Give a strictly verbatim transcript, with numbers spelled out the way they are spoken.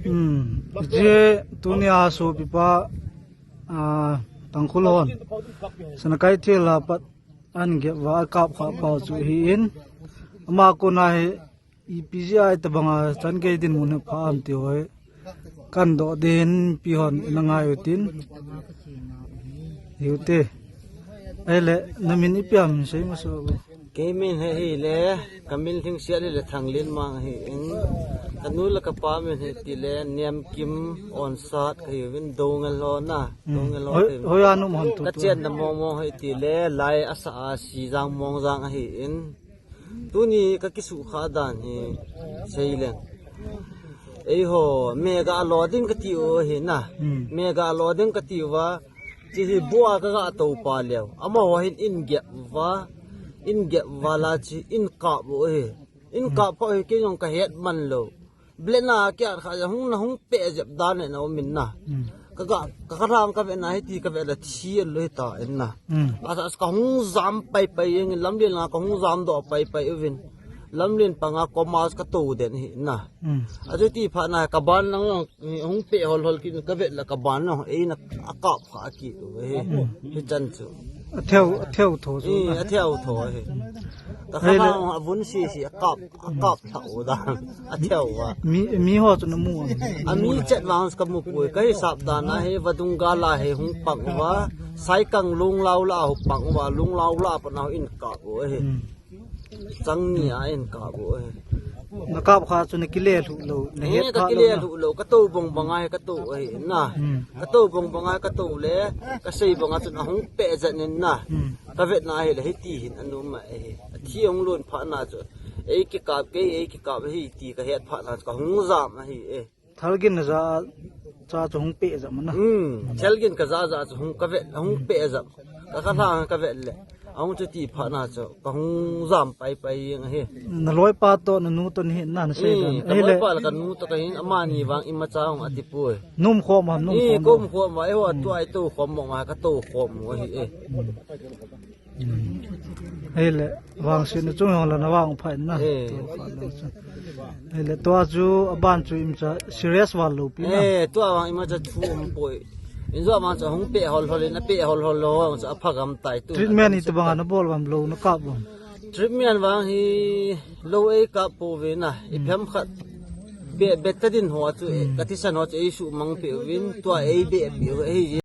Hmm. Hiche tunia sopipa, ah, Tangkhul hon Sanakeithel a pat ahin gep uva akap kha pau chu ahin. Ama kona hi ipi jeh a itobanga chan gei dinmun hi pha ham ti ho hi kahin doh ding ahin, mipi hon ina ngai utin. Hiu te. Ahile, namin ipi ham sei masa o. Kei min hi ahile, kamin lhingset ahile Thanglenmang ahin. Kanu le kapa min hi tile, Niamkim Onsat kahiuvin, Doungel ho na. Hmm. Doungel ho hoi, te. Hoi a na um ham tu tu. Kachenna mong mong hi tile, Lai Asa a Sijang Mongjang ahin. Tuni kakisuhkhah dan hi seileng. Eiho, mega lo ding kati u ahi na. Hmm. Mega lo ding kati uva, hiche hi bua kaga tou pa leu. Amaho hin ahin gep uva, ahin gep uva la hiche ahin kap u ahi. Ahin kap kha u hi kei jong kahet man lou. Blena kiat kha ja hung na hung pe jep dan le na um in na. Hmm. Kaga, ka, ka ram kavet na hiti kavet le thi lo hita in na. Hmm. Asa kahung jam pai pai jeng in lamlen a kahung jam doh pai pai uvin. Lamlen panga commerce katou den hi na. Hmm. Achuti phat na kaban lang hung pe hol hol kit kavet le kaban lang eina akap kha kit u hi. Hmm. Hichan chu. Atheu, atheu tho chu. Eh, na. Atheu tho hi. Ka kha le. Hei la avun sisi akap, akap lha u dan. Atheu a. Mi, mi ho chu namu am? Ami chet vang kamu poi. Kahisap dan a hi vadung gal a hi hung pang uva. Saikang Lunglau la hung pang uva. Lunglau la pat na ahin kap u ahi. Hmm. Chang ni a ahin kap u ahi. Nakap kha chu nakile lhuh lou, nahet kha lou na. Eh, kakile lhuh lou, katou bang bang a hi katou ahi na. Hmm. Katou bang bang a hi katou le, kasei bang a chun ahung pe jan in na. Hmm. Kavet na ahile hiti hin anom ahi. Athi ahung lon phat na chu. Ei kikap kei, ei kikap ahi ti kahet phat na chu kahung jam ahi e. Thalgin naja cha chu hung pe jam na. Hmm, thalgin kaja ja chu hung kavet, hung pe jam. Ka kha lang kavet le. Ahung chuti phat na chu kahung jam pai pai jeng ahi. Naloi pa toh nanu toh nahi na, nasei dan. Hmm, ahile. Kaloi pa le kanu toh kahin amani vang imacha hung ati poi. Nom khom ham, nom khom. Eh, nom khom ham, eiho tua itou khom mo ma katou khom mo ahi e. Hmm. Ahile, vangsetna chung jong la navang pha in na. Eh. Tua pha lou chu. Ahile, tua chu aban chu imacha serious val lou pi na. Eh, tua vang imacha thu um poi. Injo vang chu hung pe hol hol in, ape hol hol lou vang chu apha gam tai tu. Treatment itobang a nabol vang lou nakap vang. Treatment vang hi lou ei kap pouve na. Iphem khat. Be, betadine ho chu, eh, ka thisan ho chu ei sumang peuvin, tua ei be peuve ahi.